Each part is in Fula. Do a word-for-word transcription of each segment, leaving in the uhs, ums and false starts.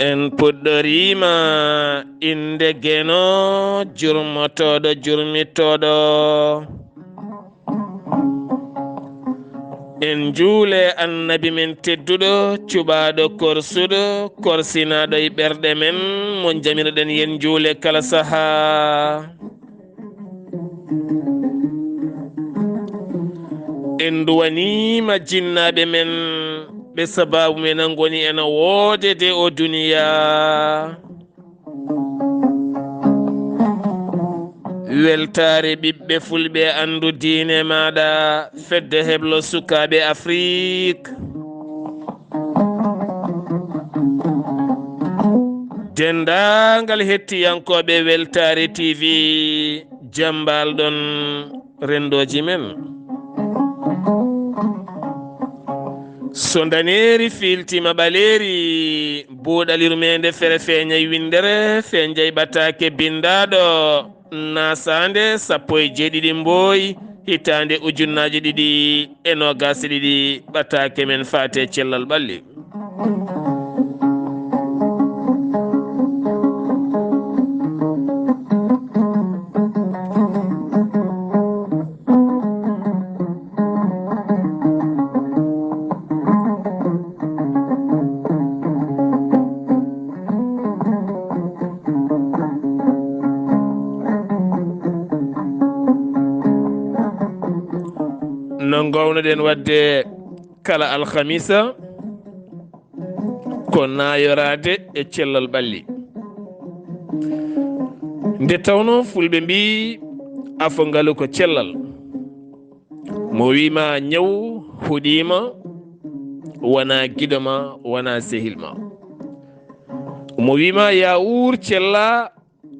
En puɗɗoriima innde Geno, jurmotooɗo, jurmitooɗo. En njuule Annabi men tedduɗo, cuɓaaɗo korsuɗo, korsinaaɗo e ɓerɗe men, mo jamirɗen yen njuule kala sahaa. En nduwaniima jinnaaɓe men, ɓe sabaabu men ngoni ena woodede o duniyaa. Weltaare ɓiɓɓe fulɓe, anndu diine maaɗa, fedde heblo sukaaɓe Afrik. Denndaangal hettiyankooɓe Weltaare T V, jam mbaal-ɗon renndooji men. So ndaneeri fiiltiima ɓaleeri, buuɗal yurmeende fere feeñay winndere, feeñay ɓataake binndaaɗo, naasaande sappo e jeeɗiɗi mbooy, hitaande ujunnaaje ɗiɗi e noogaas e ɗiɗi, ɓataake men faate cellal ɓalli. No ngownoɗen waɗde kala alhamisa, ko naayoraade e cellal ɓalli. Nde tawnoo fulɓe mbii, afo ngalu ko cellal. Mo wii ma ñaw huɗii ma, wonaa giɗo ma, wonaa sehil ma. Mo wii ma yaa uur cella,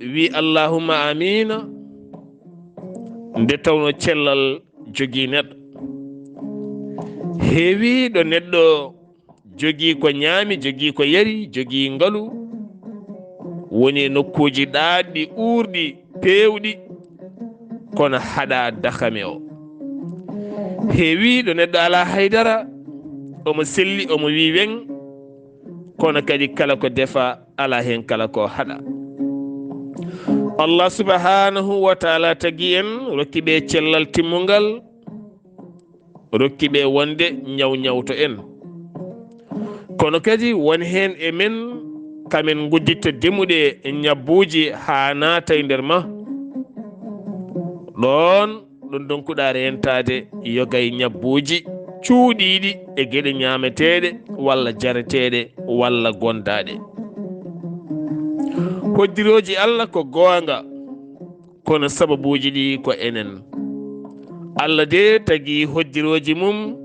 wii allahumma amiina. Nde tawnoo cellal jogii neɗɗo. Heewii ɗo neɗɗo jogii ko ñaami, jogii ko yari, jogii ngalu, woni e nokkuuji ɗaatɗi, uurɗi, peewɗi, kono haɗaa dakame o. Heewii ɗo neɗɗo alaa haydara, omo selli, omo wii weŋ, kono kadi kala ko defa, alaa heen kala ko haɗa. Allah subhanahu wa taala tagi en, rokki ɓe cellal timmungal, rokki ɓe wonde ñaw ñawto en. Kono kadi won heen e men, kamen ngudditta demuɗe ñabbuuji haa naata e nder ma. Ɗoon, ɗo ndonkuɗaa reentaade yoga e ñabbuuji cuuɗiiɗi e geɗe ñaameteeɗe walla jareteeɗe walla gondaaɗe. Hoddirooji Allah ko goonga, kono sababuuji ɗi ko enen. Allah de tagi hoddirooji mum,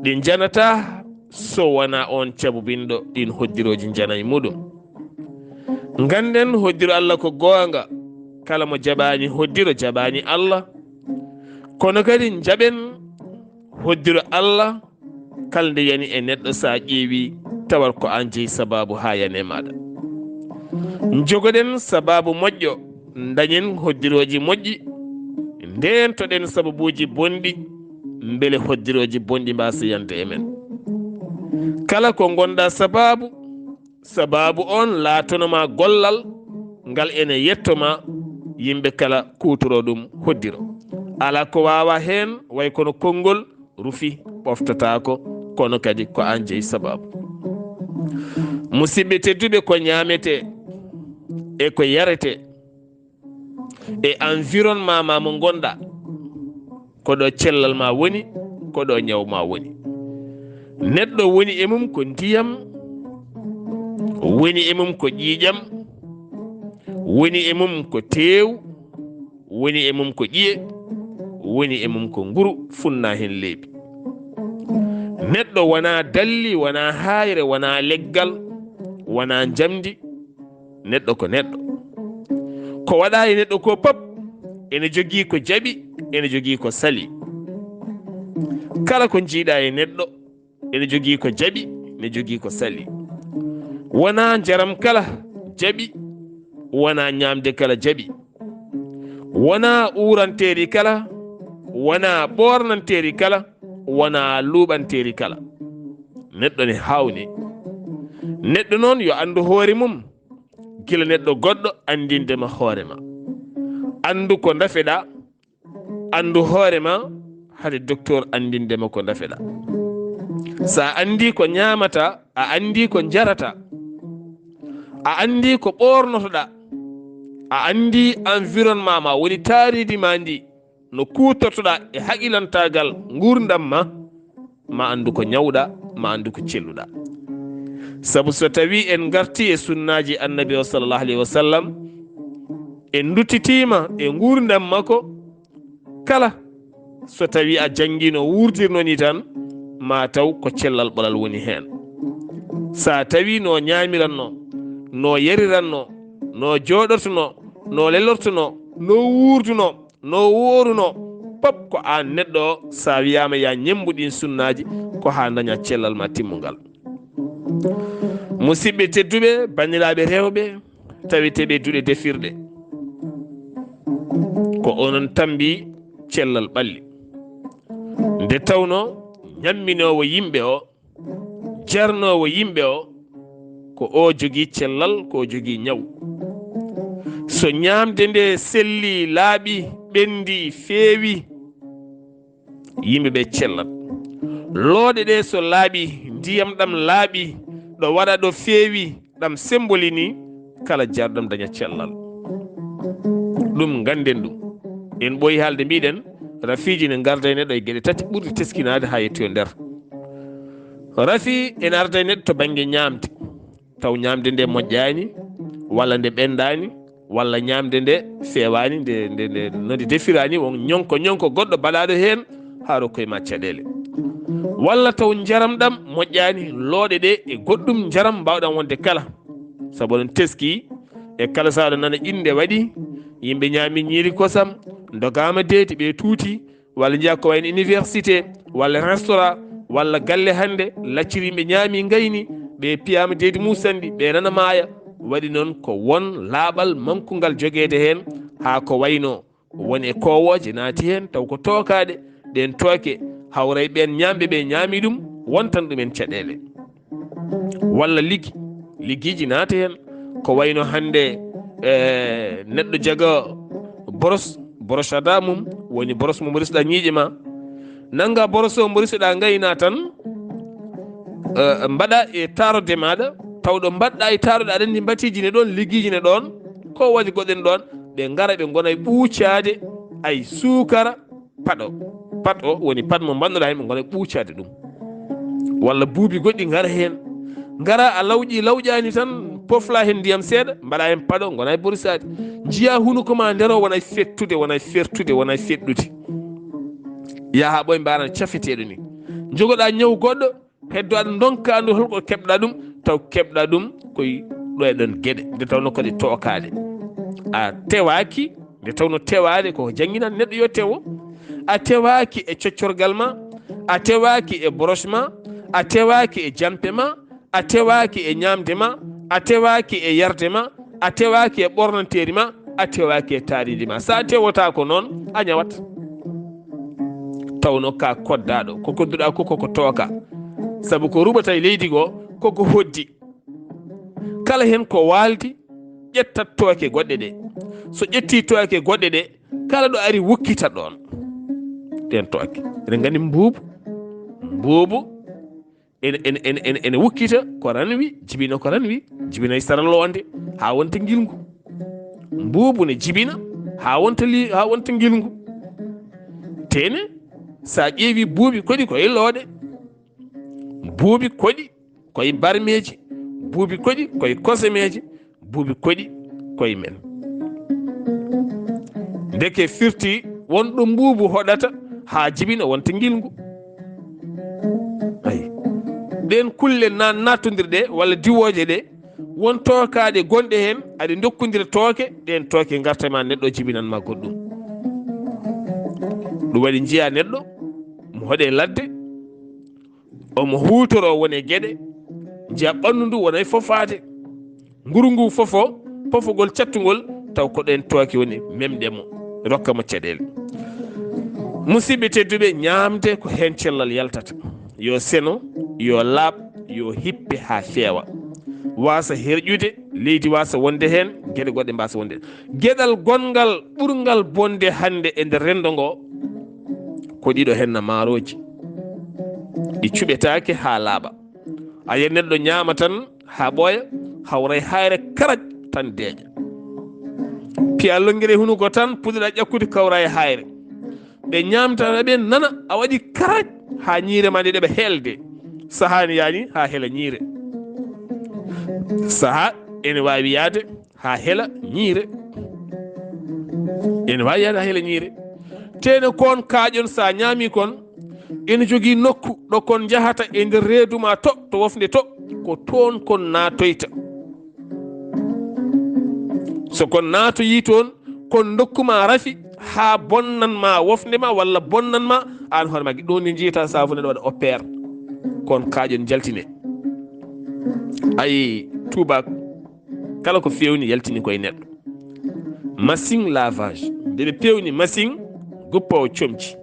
ɗi njanataa so wonaa oon cabubinɗo ɗiin hoddirooji njana e muɗum. Ngannden hoddiro Allah ko goonga, kala mo jaɓaani hoddiro jaɓaani Allah. Kono kadi njaɓen hoddiro Allah kala nde yani e neɗɗo, so a ƴeewi tawat ko aan jeyi sabaabu haa yani e maaɗa. Njogoɗen sabaabu moƴƴo, ndañen hoddirooji moƴƴi, ndeentoɗen sababuuji bonɗi, mbele hoddirooji bonɗi mbaasa yande e men. Kala ko ngonɗaa sabaabu, sabaabu oon laatanoma gollal ngal ene yettoma, yimɓe kala kuutoro ɗum hoddiro. Alaa ko waawa heen, way kono konngol rufi ɓoftotaako, kono kadi ko aan jeyi sabaabu. Musidɓe tedduɓe, ko ñaametee e ko yaretee e environnement ma mo ngonɗaa, ko ɗo cellal ma woni, ko ɗo ñaw ma woni. Neɗɗo woni e mum ko ndiyam, woni e mum ko ƴiiƴam, woni e mum ko teew, woni e mum ko ƴiye, woni e mum ko nguru, funna heen leeɓi. Neɗɗo wonaa dalli, wonaa haayre, wonaa leggal, wonaa njamndi, neɗɗo ko neɗɗo. Ko waɗaa e neɗɗo ko pop ene jogii ko jaɓi, ene jogii ko sali. Kala ko njiiɗaa e neɗɗo, ene jogii ko jaɓi, ene jogii ko sali. Wonaa njaram kala jaɓi, wonaa ñaamde kala jaɓi. Wonaa uuranteeri kala, wonaa ɓoornanteeri kala, wonaa luuɓanteeri kala. Neɗɗo ne haawni. Neɗɗo noon yo anndu hoore mum, gila neɗɗo goɗɗo anndinde ma hoore ma. Anndu ko ndafeɗaa, anndu hoore ma, hade docteur anndinde ma ko ndafeɗaa. So a anndii ko ñaamataa, a anndii ko njarataa, a anndii ko ɓoornotoɗaa, a anndii environnement ma, woni taariindi ma ndi, no kuutortoɗaa e haqilantaagal nguurndam ma, ma anndu ko ñawɗaa, ma anndu ko celluɗaa. Sabu so tawii en ngartii e sunnaaji Annabi o, sallallahu alayhi wa sallam, en nduttitiima e nguurndam makko, kala so tawii a janngiino wuurdirnoo nii tan, ma taw ko cellal ɓolal woni heen. So a tawii no ñaamiratnoo, no yarirannoo, no jooɗortunoo, no lelortunoo, no wuurdunoo, no wooruno, pop ko aan neɗɗo o, so a wiyaama ya ñemmbu ɗiin sunnaaji, ko haa ndaña cellal ma timmungal. Musidɓe tedduɓe, banndiraaɓe rewɓe, taweteeɓe duɗe defirɗe, ko onon tambi cellal ɓalli. Nde tawno ñamminoowo yimɓe o, jarnoowo yimɓe o, ko o jogii cellal, ko o jogii ñaw. So ñaamde nde selli, laaɓi, ɓendi, feewi, yimɓe ɓe cellat. Looɗe ɗe so laaɓi, ndiyam ɗam laaɓi, ɗo waɗa ɗo feewi, ɗam sembolini, kala jarɗam daña cellal. Ɗum ngannden ɗum. En ɓooyi haalde mbiɗen, rafiiji ne ngarda e neɗɗo e geɗe tati ɓurɗe teskinaade haa yettoyo nder. Rafi ene arda e neɗɗo to bannge ñaamde, taw ñaamde nde moƴƴaani, walla nde ɓenndaani, walla ñaamde nde feewaani, nde, nde, nde, no nde defiraani, won ñonko, ñonko goɗɗo baɗaaɗo heen, haa rokkoye ma caɗeele. Walla taw njaram ɗam moƴƴaani, looɗe ɗe e goɗɗum njaram mbaawɗam wonde kala. Sabu oɗon teski, e kala sahaa oɗon nana innde waɗi, yimɓe ñaami ñiiri kosam, ndogaama deedi, ɓe tuuti, walla njiya ko wayno université, walla restaurant, walla galle hannde, lacciri yimɓe ñaami ngayni, ɓe piyaama deedi muusanɗi, ɓe nana maaya. Waɗi noon ko won laaɓal mankungal jogeede heen, haa ko wayno won e koowooje naati heen, taw ko tookaaɗe, ɗeen tooke hawray ɓeen ñaamɓe ɓe ñaami ɗum, wontan ɗumen caɗeele. Walla liggi, liggiiji naata heen, ko wayno hannde, e, neɗɗo jaga boros, brosse à dents mum, woni boros mo mborisoɗaa ñiiƴe ma. Nannga boros o mborisoɗaa ngayna tan, e, mbaɗa e taarode maaɗa, taw ɗo mbaɗɗa e taarode, aɗa anndi mbatiiji ne ɗoon, liggiiji ne ɗoon, ko waɗi goɗɗen ɗoon, ɓe ngara ɓe ngona e ɓuucaade ay suukara, paɗo. Paɗo woni paɗ mo mbannoɗaa heen, ɓe ngona e ɓuucaade ɗum. Walla buubi goɗɗi ngara heen. Ngara a lawƴi, lawƴaani tan, pofla heen ndiyam seeɗa, mbaɗa heen paɗo, ngona e borisaade. Njiya hunuko ma nder o wona e fettude, wona e fertude, wona e feɗɗude. Yaha ɓoy mbaran cafeteeɗo ni. Njogoɗaa ñaw goɗɗo, heddo aɗa ndonka anndu holko keɓɗa ɗum, taw keɓɗa ɗum koye ɗo e ɗon geɗe, nde tawno ko ɗe tookaade. A tewaaki, nde tawno tewaade ko jannginan neɗɗo yo tewo. A tewaaki e coccorgal ma, a tewaaki e brosse ma, a tewaaki e jampe ma, a tewaaki e ñaamde ma, a tewaaki e yarde ma, a tewaaki e ɓornanteeri ma, a tewaaki e taariindi ma. So a tewotaako noon, a ñawat. Tawno ka koddaaɗo, ko kodduɗaa ko, koko tooka. Sabu ko ruɓata e leydi goo, koko hoddi. Kala heen ko waaldi, ƴettat tooke goɗɗe ɗe. So ƴettii tooke goɗɗe ɗe, kala ɗo ari wukkita ɗoon. Ɗeen tooke. Eɗen nganndi mbuubu, mbuubu, ene, ene, ene, ene, ene wukkita ko ranwi, jibina ko ranwi, jibina e sara loonde, haa wonta ngilngu. Mbuubu ne jibina, haa wonta li-, haa wonta ngilngu. Tene, so a ƴeewi buubi koɗi ko e looɗe. Buubi koɗi ko e barmeeji. Buubi koɗi ko e kosemeeji. Buubi koɗi ko e men. Ndeke firti won ɗo mbuubu hoɗata haa jibina wonta ngilngu. Ayi. Ɗeen kulle na-, naattondirɗe walla diwooje ɗe, won tookaaɗe gonɗe heen, aɗe ndokkondira tooke, ɗeen tooke ngarta ma neɗɗo jibinan ma goɗɗum. Ɗum waɗi njiya neɗɗo, mo hoɗe ladde, Omo huutoroo won e geɗe, njiya ɓanndu ndu wonay fofaade. Nguru ngu fofo, pofogol cattungol, taw ko ɗeen tooke woni memɗe mo, rokka mo caɗeele. Musidɓe tedduɓe, ñaamde ko heen cellal yaltata. Yo seno, yo laaɓ, yo hippe haa feewa. Waasa herƴude, leydi waasa wonde heen, geɗe goɗɗe mbaasa wonde heen. Geɗal gonngal ɓurngal bonde hannde e nder renndo ngo, ko ɗiɗo heen na maarooji. Ɗi cuɓetaake haa laaɓa. A yiyat neɗɗo ñaama tan haa ɓooya, hawra e haayre karaj tan deeƴa. Piya lonngere hunuko tan, puɗɗa ƴakkude kawra e haayre. Ɓe ñaamta ɓe nana a waɗi karaj haa ñiire ma nde ɗeɓa heelde. Sahaa ne yaani haa hela ñiire. Sahaa ene waawi yahde haa hela ñiire. Ene waawi yahde haa hela ñiire. Teene kon kaaƴon, so a ñaami kon, ene jogii nokku ɗo kon njahata e nder reedu ma to, to wofnde to, ko toon kon naatoyta. So kon naatoyii toon, kon ndokku ma rafi haa bonnan ma wofnde ma walla bonnan ma aan hoore ma. Ɗo nde njiyata saabu neɗɗo waɗa opère. Kon kaaƴon njaltine. Ayi, tuubaak, kala ko feewni yaltini koye neɗɗo. Machine lavage. Nde ɓe peewni machine, guppoowo comci.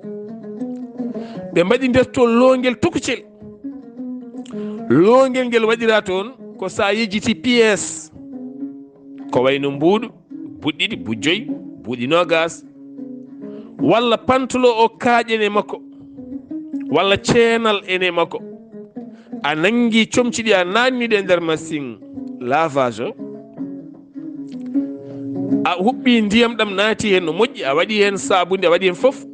Ɓe mbaɗi nder toon loongel tokocel. Loongel ngel waɗira toon ko so a yejjiti pièce, ko wayno mbuuɗu, buuɗi ɗiɗi, buuɗi joyi, buuɗi noogaas, walla pantolo o kaaƴen e makko, walla ceenal en e makko. A nanngi comci ɗi, a naatni ɗe nder machine lavage o. A huɓɓi ndiyam ɗam naati heen no moƴƴi, a waɗi heen saabundi, a waɗi heen fof.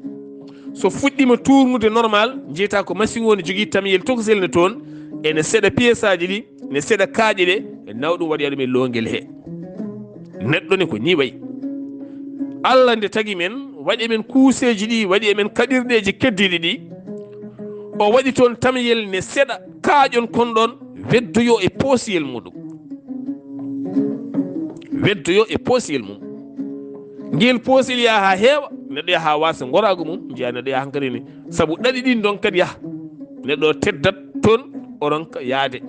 So fuɗɗiima tuurnude normal, njiyata ko machine o ne jogii tamyel tokosel ne toon, ene seeɗa pièce aji ɗi, ne seeɗa kaaƴe ɗe, e naw ɗum waɗoya ɗum e loongel he. Neɗɗo ne ko nii wayi. Allah nde tagi men, waɗi e men kuuseeji ɗi, waɗi e men kaɓirɗeeji keddiiɗi ɗi. O waɗi toon tamyel ne seeɗa kaaƴon kon ɗoon, weddoyo e poosiyel muɗum. Weddoyo e poosiyel mum. Ngel poosiyel yaha haa heewa, neɗɗo yaha haa waasa ngoraagu mum, njiya neɗɗo yaha hankadi ni. Sabu ɗaɗi ɗin ɗon kadi yaha. Neɗɗo o teddat toon, o ronka yaade.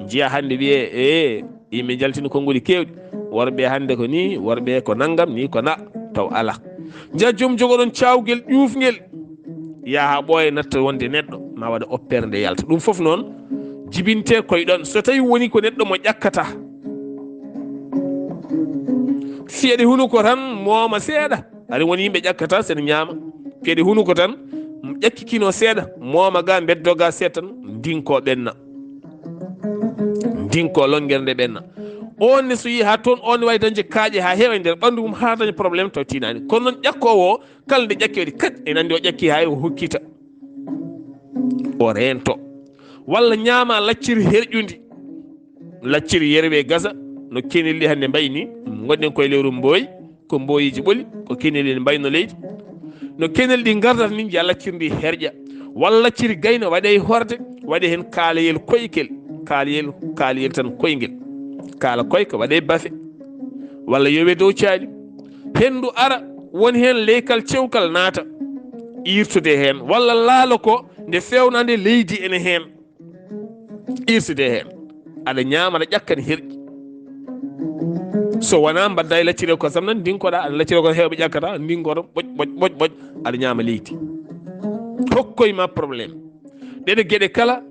Njiya hannde wiyee, ee, yimɓe njaltini konnguɗi keewɗi. Worɓe hannde ko nii, worɓe ko nanngam, nii ko na, taw alaa. Njiya joom jogoɗon caawgel ƴuufngel. Yaha ɓooya natta wonde neɗɗo, ma waɗa oppeere nde yalta. Ɗum fof noon jibinte koye ɗon. So tawi woni ko neɗɗo mo ƴakkata, fiyaɗe hunuko tan mooma seeɗa. Ari woni yimɓe ƴakkata sene ñaama. Fiyaɗe hunuko tan ƴakki kino seeɗa, mooma ga, beddo ga seeɗa tan, ndinko ɓenna. Ndinko longere nde ɓenna. On ne so yi haa toon, on ne wawi dañde kaaƴe haa heewa e nder ɓanndu mum, haa daña problème taw tinaani. Kono noon ƴakkoowo o, kala nde ƴakki waɗi kat, ene anndi o ƴakki hay o hokkita. O reento. Walla ñaama lacciri herƴundi. Lacciri yerwe gasa, no kenelli hannde mbayi ni, ngonɗen koye lewru mbooyi, ko mbooyiji ɓoli, ko kenelli ne mbayno leydi. No kenelli ɗi ngardata ni, njiya lacciri ndi herƴa. Walla lacciri gayna waɗe e horde, waɗe heen kaalayel koykel, kaalayel, kaalayel tan koyngel. Kaala koyka waɗe e bafe. Walla yowe dow caali. Henndu ara, won heen leykal cewkal naata, irtude heen. Walla laalo ko nde feewnande leydi ene heen, irtude heen. Aɗa ñaama, aɗa ƴakka ne herƴi. So wonaa mbaɗda e lacciri ko sam nan ndinkoɗa, aɗa lacciri ko heewɓe ƴakkata, ndinkoto, ɓoƴ, ɓoƴ, ɓoƴ, ɓoƴ, aɗa ñaama leydi. Hokkoy ma problème. Ɗeɗe geɗe kala,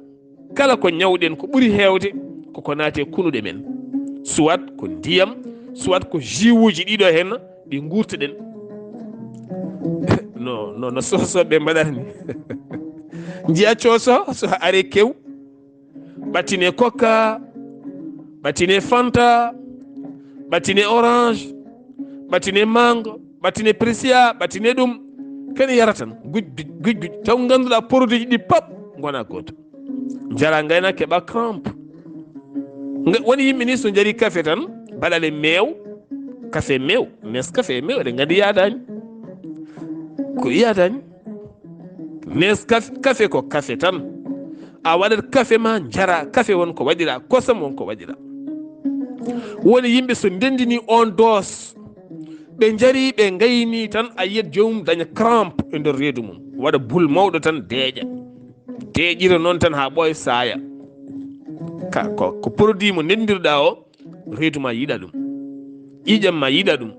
kala ko ñawɗen ko ɓuri heewde, ko ko naati e kunuɗe men. Soit ko ndiyam, soit ko jus uji ɗiɗo heen, ɗi ngurtuɗen. No, no, no soosooɓe mbaɗata ni. Njiya cooso, so ari kew, ɓattine coca, ɓattine fanta, ɓattine orange, ɓattine mango, ɓattine pressia, ɓattine ɗum. Kene yara tan, guj, guj, guj, guj. Taw ngannduɗaa produit ji ɗi pap ngona gooto. Njara ngayna keɓa crampe. Nga-, woni yimɓe ni so njari café tan, mbaɗa le meew, café meew, Nescafé meew, eɗen nganndi yaadaani. Ko yaadaani. Nescafé, café ko café tan. A waɗat café ma, njara café won ko waɗira, kosam won ko waɗira. Woni yimɓe so ndendini on dose, ɓe njari, ɓe ngayni tan, a yiyat joomum daña crampe e nder reedu mum. Waɗa bul mawɗo tan, deeƴa. Deeƴira noon tan haa ɓooya, saaya. Ka, ko, ko produit mo ndendirɗaa o, reedu ma yiɗa ɗum. Ƴiiƴam ma yiɗa ɗum.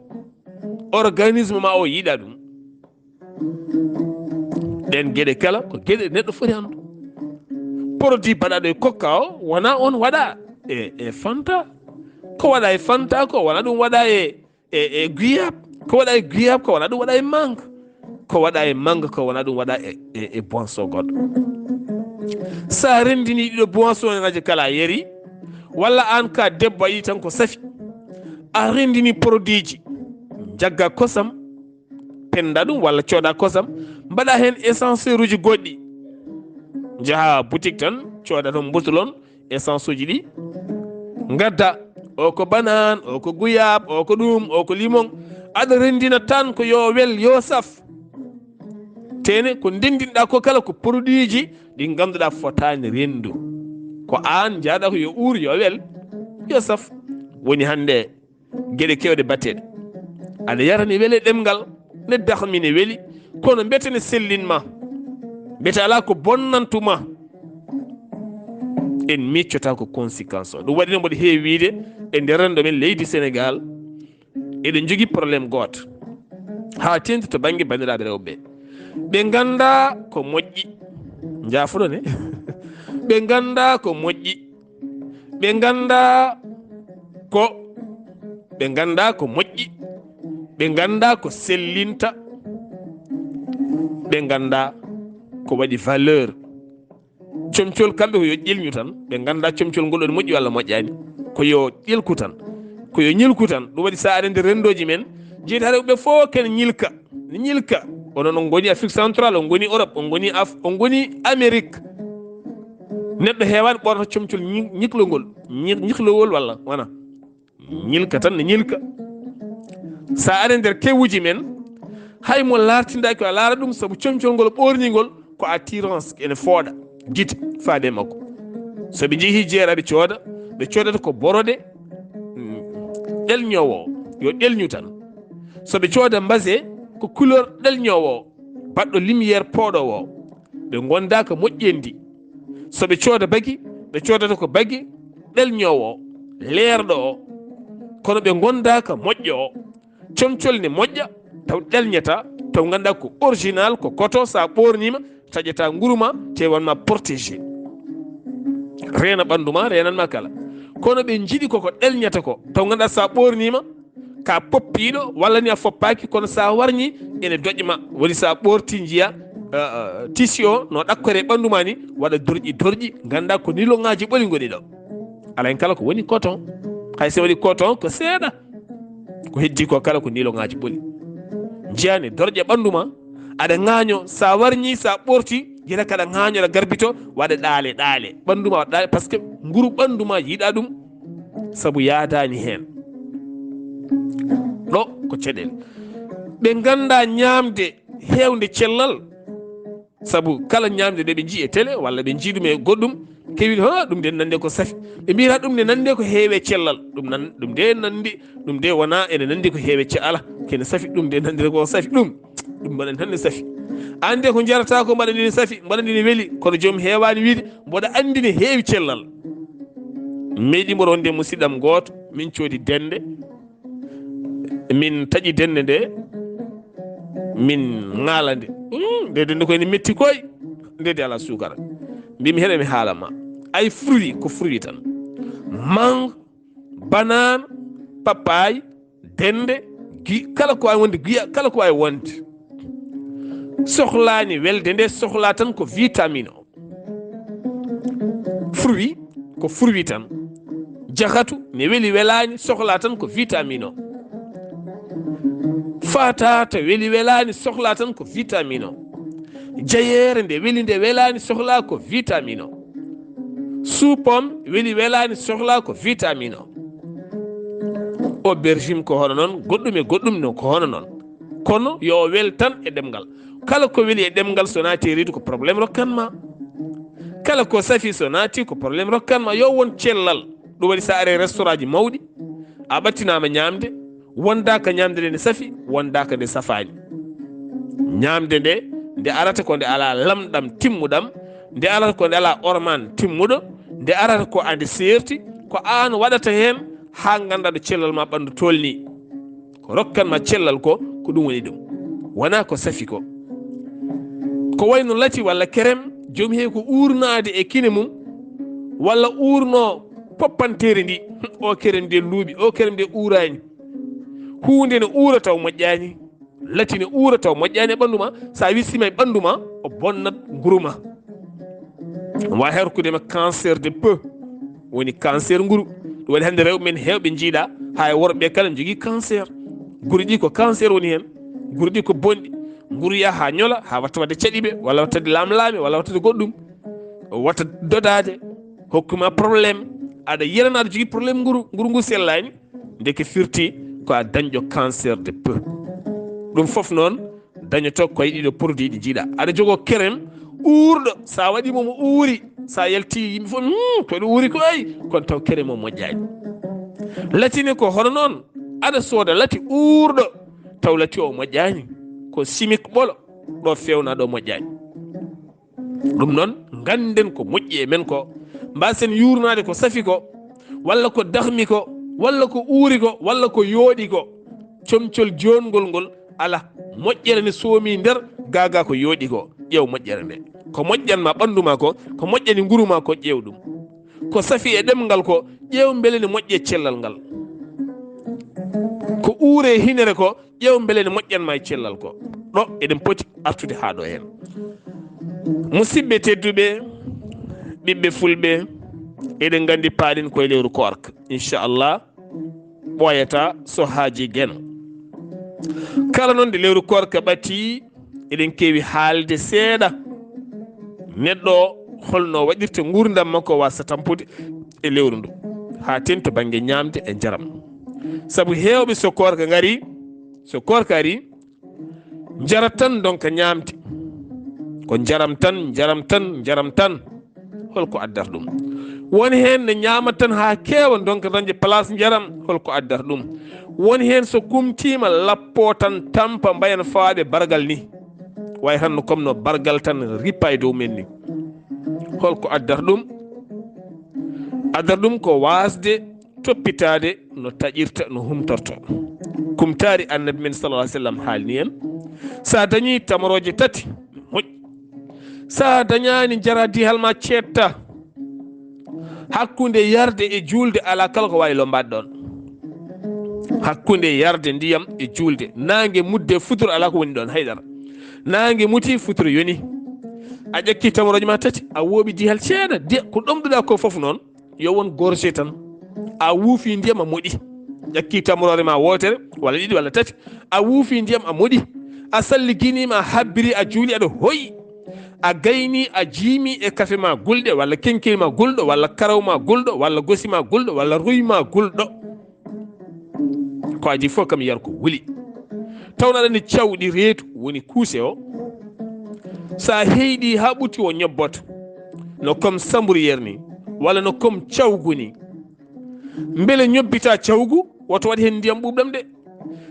Organisme ma o yiɗa ɗum. Ɗeen geɗe kala ko geɗe neɗɗo foti hanndu. Produit baɗaɗo e kokka o, wona on waɗa e, e Fanta. Ko waɗa e Fanta ko, wona ɗum waɗa e, e, e Guyab. Ko waɗa e Guyab ko, wona ɗum waɗa e Mang. Ko waɗa e Mang ko, wona ɗum waɗa e, e, e boisson goɗɗo. Sa renndini ɗiɗo boisson ngaji kala a yari, walla aan ka debbo a yiɗi tan ko safi. A renndini produit ji, jagga kosam, penda ɗum walla cooda kosam, mbaɗa heen essenceeruji goɗɗi. Njaha boutique tan, cooda toon botulon, essence uji ɗi. Ngadda, o ko banane, o ko guyab, o ko ɗum, o ko limon. Aɗa renndina tan ko yo wel, yo saf. Tene ko ndenndinɗa ko kala ko produit ji ɗi ngannduɗaa fotaani renndu. Ko aan njahaɗa ko yo uur, yo wel, yo saf. Woni hannde geɗe keewɗe batteɗe. Aɗa yara ne wele ɗemngal, ne dahmi ne weli, kono mbete ne sellin ma. Mbete alaa ko bonnantu ma. En miccota ko conséquence o. Ɗum waɗi no mboɗo heewi wiide e nder renndo men leydi Sénégal, eɗen njogii problème gooto. Haa teeŋti to bannge banndiraaɓe rewɓe ɓe. Ɓe nganndaa ko moƴƴi. Njaafuɗon e. Ɓe nganndaa ko moƴƴi. Ɓe nganndaa ko, ɓe nganndaa ko moƴƴi. Ɓe nganndaa ko sellinta. Ɓe nganndaa ko waɗi valeur. Comcol kamɓe ko yo ƴelñu tan. Ɓe nganndaa comcol ngol ene moƴƴi walla moƴƴaani. Ko yo ƴelku tan. Ko yo ñilku tan. Ɗum waɗi so aɗa anndi renndooji men, jeytaare ɓe fof ken ñilka. Ne ñilka. Onon on ngoni Afrique Centrale, on ngoni Europe, on ngoni Af-, on ngoni Amérique. Neɗɗo heewaani ɓornata comcol ñi-, ñiklongol, ñi-, ñiklowol walla wona. Ñilka tan ne ñilka. So aɗa nder kewuji men, hay mo laartindaaki a laara ɗum, sabu comcol ngol ɓoorningol ko attirance, ene fooɗa gite faade e makko. So ɓe njehii jeera ɓe cooda, ɓe coodata ko borode, mm, ɗelñoowo, yo ɗelñu tan. So ɓe cooda mbase ko couleur ɗelñoowo, baɗɗo lumière pooɗoowo. Ɓe ngondaaka moƴƴeendi. So ɓe cooda bagi, ɓe coodata ko bagi ɗelñoowo, leerɗo o. Kono ɓe ngondaaka moƴƴo o. Comcol ne moƴƴa, taw ɗelñata, taw nganndaa ko original, ko coton, so a ɓoorniima, taƴata nguru ma, te won ma protégé. Reena ɓanndu ma, reenan ma kala. Kono ɓe njiɗi koko ɗelñata ko, taw nganndaa so a ɓoorniima, ka poppiiɗo, walla ni a foppaaki, kono so a warñi, ene doƴƴa ma. Woni so a ɓoorti njiya, eh, eh, tissu o, no ɗakkore ɓanndu ma ni, waɗa dorƴi dorƴi, nganndaa ko niloŋaaji ɓoli ngoni ɗo. Alaa hen kala ko woni coton. Hay so waɗi coton, ko seeɗa. Ko heddi ko kala ko niloŋaaji ɓoli. Njiya ne dorƴa ɓanndu ma, aɗa ŋaaño, so a warñi, so a ɓoorti, yiyata kaɗa ŋaaño, aɗa garbito, waɗa ɗaale, ɗaale. Ɓanndu ma waɗa ɗaale, parce que nguru ɓanndu ma yiɗa ɗum, sabu yaadaani heen. Ɗo ko caɗeele. Ɓe nganndaa ñaamde heewnde cellal, sabu kala ñaamde nde ɓe njii e télé walla ɓe njii ɗum e goɗɗum, kewi, "Ha, ɗum nde nande ko safi." Ɓe mbiyata ɗum nde nande ko heewe cellal. Ɗum nan, ɗum nde nandi, ɗum nde wona ene nandi ko heewe ce-, ala, kene safi, ɗum nde nandira ko safi ɗum. Ɗum mbaɗani tan ne safi. Aan de ko njarata ko mbaɗani ne safi, mbaɗani ne weli, kono joom heewaani wiide, mboɗa anndi ne heewi cellal. Meeɗi mbo ronde musidɗam gooto, min coodi dende, min taƴi dende nde, min ŋaala nde. Mm, nde dende ko ene metti koy, nde de ala sukara. Mbimi heɗe mi haala ma. Ay fruit, ko fruit tan. Mango, banane, papaye, dende, gi-, kala ko waawi wonde giya, kala ko waawi wonde. Sohlaani welde nde, sohla tan ko vitamine o. Fruit ko fruit tan. Jahatu ne weli welaani, sohla tan ko vitamine o. Fatata weli welaani, sohla tan ko vitamine o. Jayeere nde weli nde welaani, sohla ko vitamine o. Suupom weli welaani, sohla ko vitamine o. Aubergine ko hono noon, goɗɗum e goɗɗum no ko hono noon. Kono yo o wel tan e ɗemngal. Kala ko weli e ɗemngal so naati e reedu ko problème rokkan ma. Kala ko safi so naati ko problème rokkan ma. Yo won cellal. Ɗum waɗi so a ari e restaurant ji mawɗi, a ɓattinaama ñaamde, wondaaka ñaamde nde ne safi, wondaaka nde safaani. Ñaamde nde, nde arata ko nde alaa lamɗam timmuɗam, nde arata ko nde alaa orman timmuɗo, nde arata ko ande seerti, ko aan waɗata heen haa ngannda ɗo cellal ma ɓanndu tolni. Ko rokkan ma cellal ko, ko ɗum woni ɗum. Wonaa ko safi ko. Ko wayno lati walla kerem, joom he ko uurnaade e kine mum, walla uurno poppanteeri ndi. O kerem nde luuɓi, o kerem nde uuraani. Huunde ne uura taw moƴƴaani. Lati ne uura taw moƴƴaani e ɓanndu ma. So a wisima e ɓanndu ma, o bonnat nguru ma. Wa herkude ma cancer de peau, woni cancer nguru. Ɗum waɗi hannde rewɓe men heewɓe njiiɗa, haa e worɓe kala ne jogii cancer. Nguru ɗi ko cancer woni heen. Nguru ɗi ko bonɗi. Nguru yaha haa ñola, haa watta waɗde caɗi ɓe, walla watta waɗde laamlaame, walla watta waɗde goɗɗum. Watta dodaade, hokkuma problème. Aɗa yiyana aɗa jogii problème nguru, nguru ngu sellaani. Ndeke firti ko a dañɗo cancer de peau. Ɗum fof noon dañoto ko e ɗiɗo produit ɗi njiiɗa. Aɗa jogoo kerem uurɗo, sa waɗi mo mo uuri, sa yalti yimɓe fof, "Hmm, ko ɗo uuri ko ay," kono taw kerem o moƴƴaani. Latine ko hono noon, aɗa sooda lati uurɗo, taw lati o moƴƴaani. Ko chimique ɓolo, ɗo fewna ɗo moƴƴaani. Ɗum noon, ngannden ko moƴƴi e men ko, mbasen yuurnaade ko safi ko, walla ko dahmi ko, walla ko uuri ko, walla ko yooɗi ko. Comcol joongol ngol ala. Moƴƴere ne soomi nder, gaagaa ko yooɗi ko. Ƴeew moƴƴere nde. Ko moƴƴan ma ɓanndu ma ko, ko moƴƴani nguru ma ko, ƴeew ɗum. Ko safi e ɗemngal ko, ƴeew mbele ne moƴƴi e cellal ngal. Ko uure e hinere ko, ƴeew mbele ne moƴƴan ma e cellal ko. Ɗo eɗen poti artude haa ɗo heen. Musidɓe tedduɓe, ɓiɓɓe fulɓe, eɗen nganndi paaɗen koye lewru koorka. Inchallah, ɓooyata so haaji geno. Kala noon nde lewru koorka ɓati, eɗen keewi haalde seeɗa. Neɗɗo o, holno waɗirta nguurndam makko wasa tampude e lewru ndu, haa tee to bannge ñaamde e njaram. Sabu heewɓe so koorka ngari, so koorka ari, njarat tan ndonka ñaamde. Ko njaram tan, njaram tan, njaram tan. Holko addata ɗum? Won heen ne ñaama tan haa keewa, ndonka dañde place njaram. Holko addata ɗum? Won heen so kumtiima lappo tan tampa mbayan faaɓe bargal ni. Way tan no comme no bargal tan rippa e dow men ni. Holko addata ɗum? Addata ɗum ko waasde toppitaade no taƴirta, no humtorto. Kumtaari Annabi men sallallahu alaihi wasallam haalni en, sa dañi tamorooje tati, moƴƴi. Sa dañaani, njara dihal ma ceetta. Hakkunde yarde e juulde alaa kala ko waawi lombaade ɗoon. Hakkunde yarde ndiyam e juulde, naange mutde futuro alaa ko woni ɗoon haydara. Naange muti, futuro yoni. A ƴakki tamorooje ma tati, a wooɓi dihal seeɗa, de ko ɗomɗuɗa ko fof noon, yo won gorgée tan. A wuufi ndiyam, a moɗi. Ƴakki tamoroore ma wootere, walla ɗiɗi, walla tati. A wuufi ndiyam, a moɗi. A salliginiima, a habbiri, a juuli, aɗa hoyi. A gayni, a jiimi e kafe ma gulɗe, walla kenkey ma gulɗo, walla karaw ma gulɗo, walla gosi ma gulɗo, walla ruy ma gulɗo. Ko adii fof kam, yar ko wuli. Tawno aɗa anndi cawɗi reedu woni kuuse o. Sa heyɗi haa ɓurti, o ñobboto. No comme sambruyère ni, walla no comme cawgu ni. Mbele ñobbita cawgu, woto waɗ heen ndiyam ɓuuɓɗam de.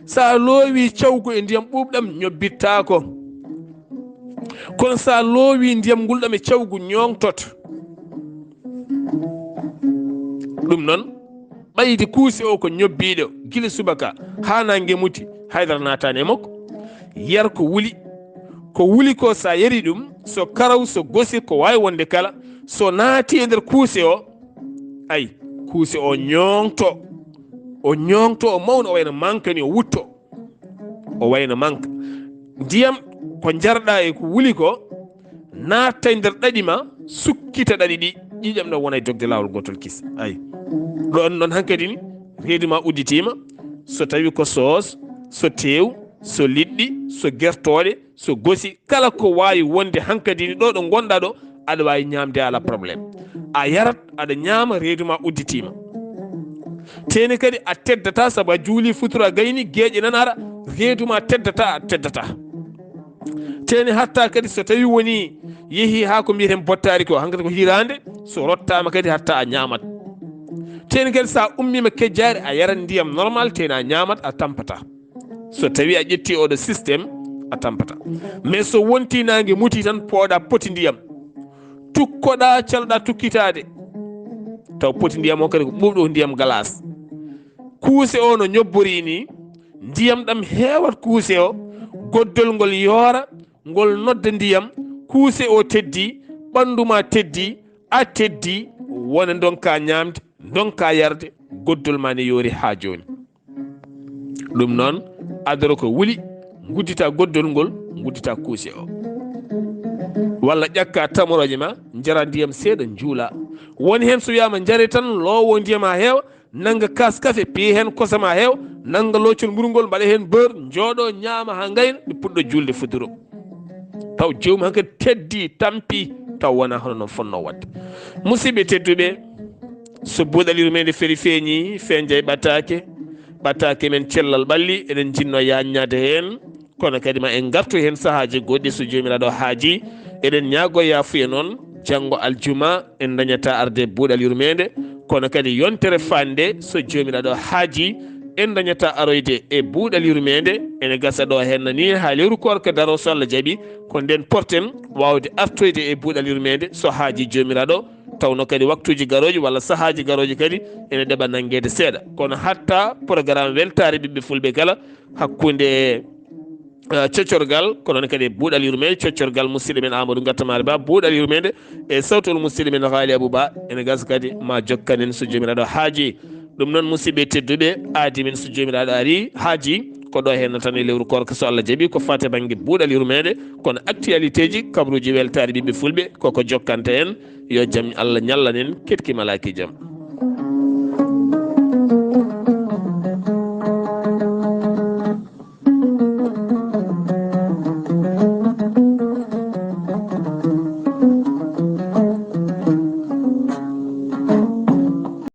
Sa loowi cawgu e ndiyam ɓuuɓɗam, ñobbittaako. Kono sa loowi ndiyam ngulɗam e cawgu, ñoŋtoto. Ɗum noon, ɓayde kuuse o ko ñobbiiɗo gila subaka haa naange muti, haydara naataani e makko. Yar ko wuli. Ko wuli ko, sa yari ɗum, so karaw, so gosi, ko waawi wonde kala, so naati e nder kuuse o, ay, kuuse o ñoŋto. O ñoŋto, o mawna, o wayno manka ni, o wutto. O wayno manka. Ndiyam ko njarɗa e ko wuli ko, natta e nder ɗaɗi ma, sukkita ɗaɗi ɗi, ƴiiƴam ɗam wona e dogde laawol gootol kis. Ay. Ɗo on noon hankadi ni, reedu ma udditiima, so tawi ko soos, so teew, so liɗɗi, so gertooɗe, so gosi, kala ko waawi wonde hankadi ni ɗo ɗo ngonɗa ɗo, aɗa waawi ñaamde, ala problème. A yarat, aɗa ñaama, reedu ma udditiima. Teeni kadi a teddata sabu a juuli futuro, a gayni, geeƴe nana ara, reedu ma teddata, a teddata. Teeni hatta kadi so tawi woni yehi haa ko mbiyeten bottaari ko, hankadi ko hiraande, so rottaama kadi hatta a ñaamat. Teeni kadi sa ummiima kejjaari, a yarat ndiyam normal, teeni a ñaamat, a tampata. So tawi a ƴetti oɗo système, a tampata. Mais so wonti naange muti tan, pooɗa poti ndiyam. tukkoɗa, caloɗa tukkitaade. Taw poti ndiyam o kadi ko ɓuuɗo ndiyam galaas. Kuuse o no ñobbori ni, ndiyam ɗam heewat kuuse o, goddol ngol yoora, ngol nodda ndiyam, kuuse o teddi, ɓanndu ma teddi, a teddi, wona ndonka ñaamde, ndonka yarde, goddol ma ne yoori haa jooni. Ɗum noon, adoro ko wuli, nguddita goddol ngol, nguddita kuuse o. Walla ƴakka tamorooje ma, njara ndiyam seeɗa, njuula. Woni heen so wiyaama njare tan, loowo ndiyam haa heewa, nannga kaas kafe, piye heen kosam haa heewa, nannga loocol mburu ngol, mbaɗa heen beurre, njooɗo, ñaama haa ngayna, nde puɗɗo juulde fuduro. Taw jewma hankadi teddi, tampi, taw wona hono noon fotnoo waɗde. Musidɓe tedduɓe, so buuɗal yurmeende feri feeñi, fenjay ɓataake, ɓataake men cellal ɓalli, eɗen njinnoo yaññaade heen, kono kadi ma en ngartu heen sahaaji goɗɗi so Joomiraaɗo haaji. Eɗen ñaagoo yaafuya noon, janngo aljuma en dañata arde buuɗal yurmeende, kono kadi yontere fande so Joomiraaɗo haaji, en dañata aroyde e buuɗal yurmeende. Ene gasa ɗo heen ni haa lewru koorka daro so Allah jaɓi, ko nden porten waawde artoyde e buuɗal yurmeende so haaji Joomiraaɗo, tawno kadi waktuuji garooji walla sahaaji garooji kadi ene ɗeɓa nanngeede seeɗa. Kono hatta programme weltaare ɓiɓɓe fulɓe kala hakkunde, eh, coccorgal, ko noon kadi e buuɗal yurmeende, coccorgal musidɗo men Amadou Gattamaare Ba, buuɗal yurmeende e sawtol musidɗo men Haali Abou Ba, ene gasa kadi ma jokkanen so Joomiraaɗo haaji. Ɗum noon, musidɓe tedduɓe, aadi men so Joomiraaɗo ari haaji, ko ɗo heen tan e lewru koorka so Allah jaɓi, ko faati bannge buuɗal yurmeende, kono actualité ji, kabaruuji weltaare ɓiɓɓe fulɓe, koko jokkanta en. Yo jam Allah ñallan en, ketki malaaki jam.